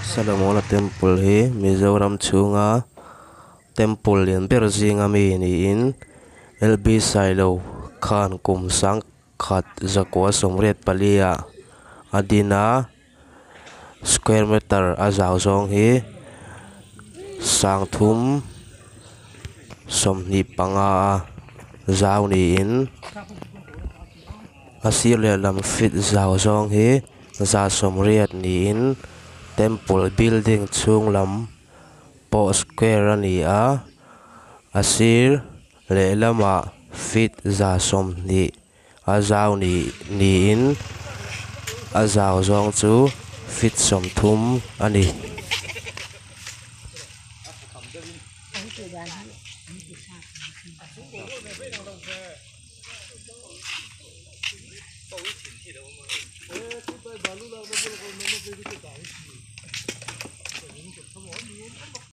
Solomon-a temple hi Mizoram chhunga temple lian ber zinga mi niin L B Sailo khan kum sangkhat zakua 84 ah a din a square meter a zau zawng hi 3025 a zau niin a sir lehlam feet zau zawng hi 180 niin temple building chhung lam pawh square a ni a a sir lehlamah feet 120 a zau ni niin a zau zawng chu feet 30 a ni.